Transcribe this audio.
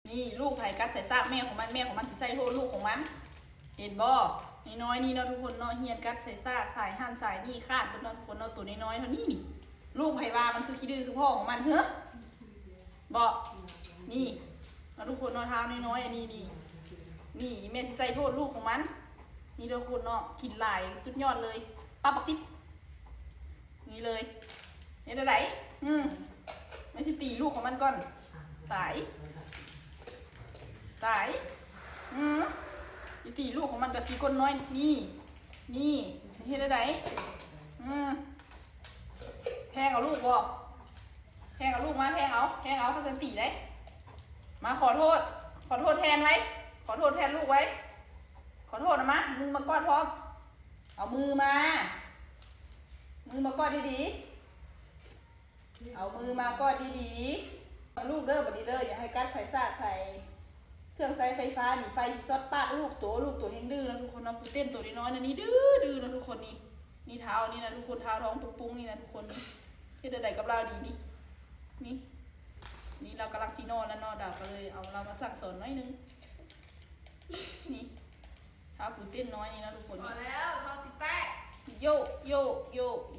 ນີ້ລູກໃຜກັດສາຍສາກແມ່ຂອງມັນ ແມ່ຂອງມັນຊິໃສ່ໂທດລູກຂອງມັນ ເຫັນບໍ່? ນ້ອຍໆນີ້ເນາະທຸກຄົນເນາະ ຮຽນກັດສາຍສາກ ສາຍຫັ້ນສາຍນີ້ ຂາດເບິດເນາະທຸກຄົນເນາະ. ໂຕນ້ອຍໆເທົ່ານີ້ນີ້ ລູກໃຜວ່າມັນຄືຂີ້ດື້ຄືພໍ່ຂອງມັນເຮີ ເບາະ? ນີ້ເນາະທຸກຄົນເນາະ ເທົ້ານ້ອຍໆ ອັນນີ້ນີ້ ນີ້ແມ່ຊິໃສ່ໂທດລູກຂອງມັນ ນີ້ທຸກຄົນເນາະ ກິນຫຼາຍສຸດຍອດເລີຍ ປັບບັກຊິບ ນີ້ເລີຍ ເຮັດແນວໃດ? ອືມ ແມ່ຊິຕີລູກຂອງມັນກ່ອນ ຕາຍ ຕາຍ ອືມ ຊິຕີລູກຂອງມັນກໍຕີກົ້ນນ້ອຍ ນີ້ ນີ້ ເຮັດແນວໃດ? ອືມ ແພງເອົາລູກບໍ່? ແພງເອົາລູກມາ ແພງເອົາ ແພງເອົາ ຄັນຊັ້ນຕີໄດ໋ ມາຂໍໂທດ ຂໍໂທດແທນໄວ້ ຂໍໂທດແທນລູກໄວ້ ຂໍໂທດນະ ມາ ມືມາກອດພ້ອມ ເອົາມືມາ ມືມາກອດດີໆ ເອົາມືມາກອດດີໆ ລູກເດີ ບັດນີ້ເດີ ຢ່າໃຫ້ກັດສາຍສາກ ສາຍເຄື່ອງໃຊ້ໄຟຟ້ານີ້ ໄຟຊິຊັອດປາກລູກໂຕ ລູກໂຕແຮງດື້ນະທຸກຄົນເນາະ ປູເຕັ້ນໂຕນ້ອຍໆ ນີ້ດື້ໆ ນະທຸກຄົນ ນີ້ ນີ້ເທົ້ານີ້ນະທຸກຄົນ ເທົ້າທ້ອງປຸງໆ ນີ້ນະທຸກຄົນ ນີ້ ເຮັດແນວໃດກັບລາວດີນີ້ ນີ້ ນີ້ລາວກຳລັງຊິນອນແລ້ວເນາະ ດາວກໍເລີຍເອົາລາວມາສັ່ງສອນໜ້ອຍໜຶ່ງ ນີ້ ເທົ້າປູເຕັ້ນນ້ອຍນີ້ນະທຸກຄົນ ພໍແລ້ວ ທ້ອງຊິແຕກ ໂຢ ໂຢ ໂຢ ໂຢ